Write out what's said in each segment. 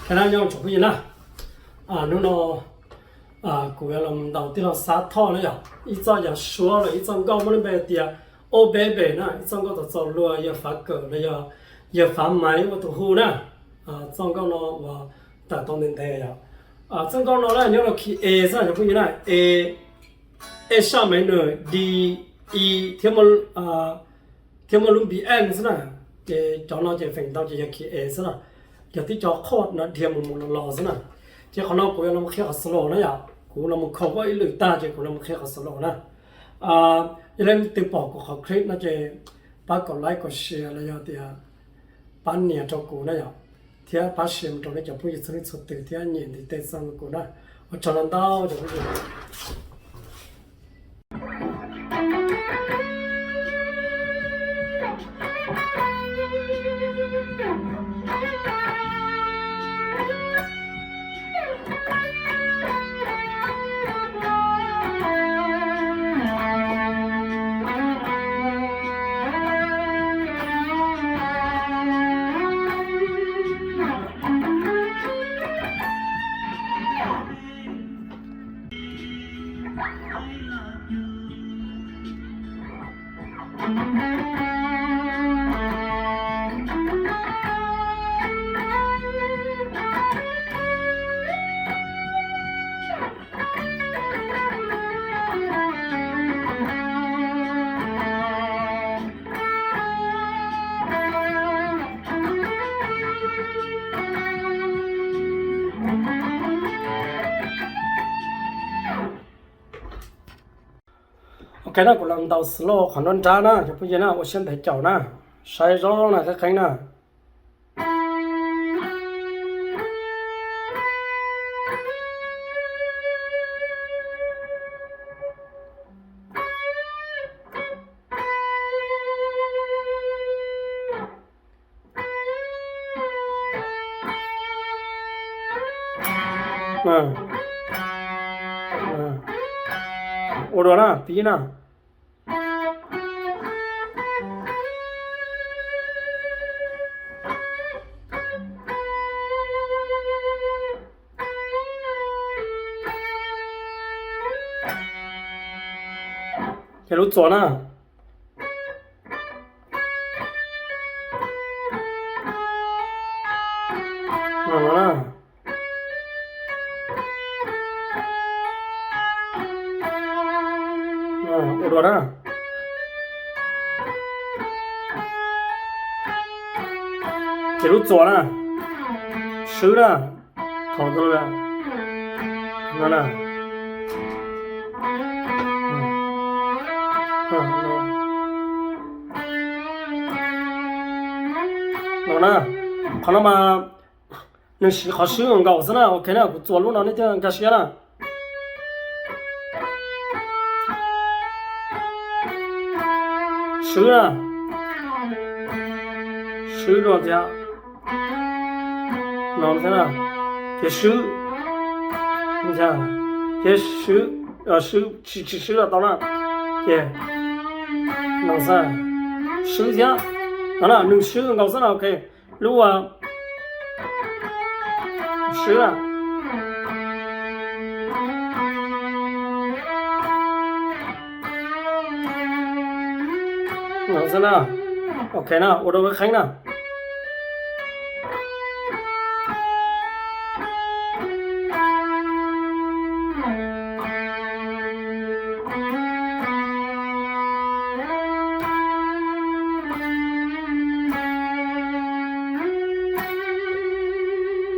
Nyob zoo tsoom phooj ywg na, hnub no kuv yuav los ntaus tij laug Xab Thoj na yom, ib txoj yam suab los ib txoj nkauj muaj lub npe tias Ub Peb Pem na, ib txoj nkauj txaus txaus luag, yawg Fav Kawm los yog yawg Fav Maiv ua tus hu na. Txoj nkauj no uas tawm tau ntev ntev yom. Txoj nkauj no na nyob rau key A xwb na cov phooj ywg na, A, A sharp minor, D, E thiab muaj lub B N xwb na. Ces cov no ces feem ntau ces yog key A xwb na. Yog tib co chord no dhia mus mus los los xwb na. Ces qhov no kuv yuav los qhia qhov solo na yom, kuv los mus cover ib lwm tag ces kuv los qhia qhov solo na. Yog leej twg pom kuv qhov clip no ces pab kom like kom share los yog tias pab nias rau kuv na yom, thiab pab share mus rau nej cov phooj ywg txhua leej txhua tus thiab nyiam ntiv tes txog kuv na. Ua tsaug ntau ntau cov phooj ywg. Ok na, kuv los ntaus slow qhov nruab nrab na cov phooj ywg na, ua siab ntev caum na, saib zoo na, qeeb qeeb na. Ua dua na, pib na. Ces lub txuas na. Ua dua na. Ces lub txuas na, swb na, thaum no na. No na, qhov no mas nws siv qhov swb nkaus xwb na. Ok na, kuv txuas lub no nej thiaj nkag siab na. Swb na, swb dua thiab, no thiab na, ces swb, ces swb, swb tsis tsis swb los tau na, ces no xwb, swb thiab, no na, nws swb nkaus xwb na. Ok, lub swb na. Ok na, ua dua qeeb na.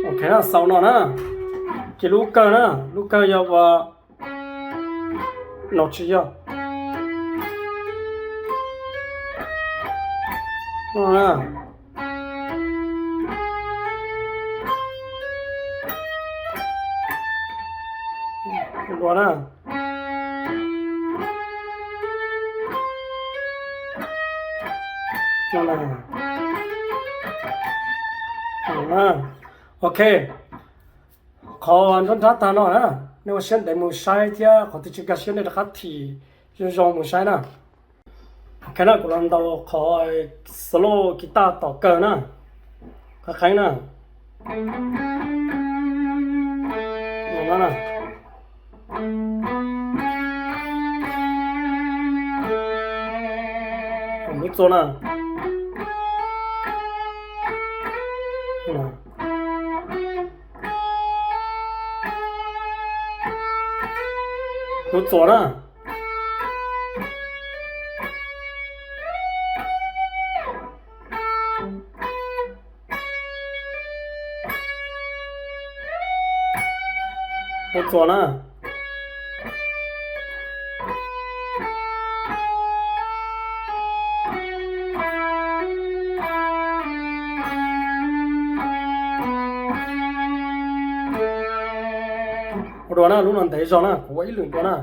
Ok, xaus no na, ces lub kawg na, lub kawg yog ua no tsis yog. Dua na. Ok, qhov nruab nrab tag no na, nej ua siab ntev mus saib thiab, qhov twg tsis nkag siab nej rov qab thim zoo zoo mus saib na. Ok na, kuv los ntaus qhov solo guitar tom kawg na, qhov qeeb na. na. Lub txua na. Lub txua na. Lub txua na. Ua dua na, lub no ntev zog na, kuv ua ib lwm dua na.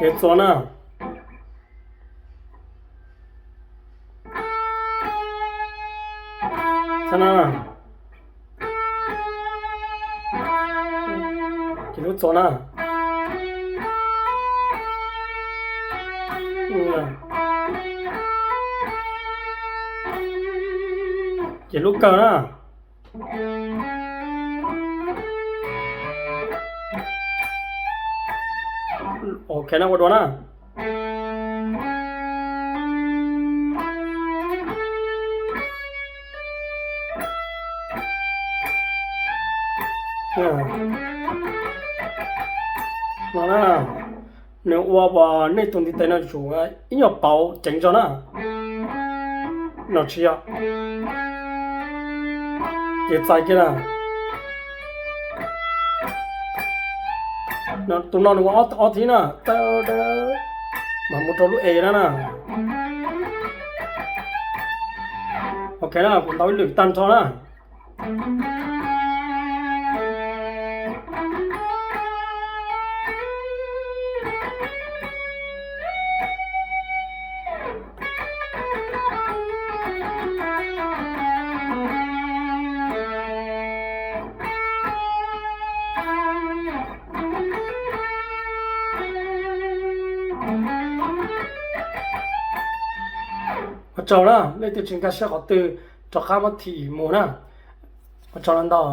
Kev txua na. Ces lub txua na. Ces lub kawg na. Ok na, ua dua na. No na, nws ua nej tus ntiv tes no tsum ib nyuag pauv ceev zog na. No tsis yog, ces txais kiag na. Tus no nws ua ob thib na, mas mus rau lub e na na. Ok na, kuv ntaus ib lwm tag nrho na. Ua tsaug na, leej twg tsis nkag siab qhov twg rov qab muab thim mus na. Ua tsaug ntau.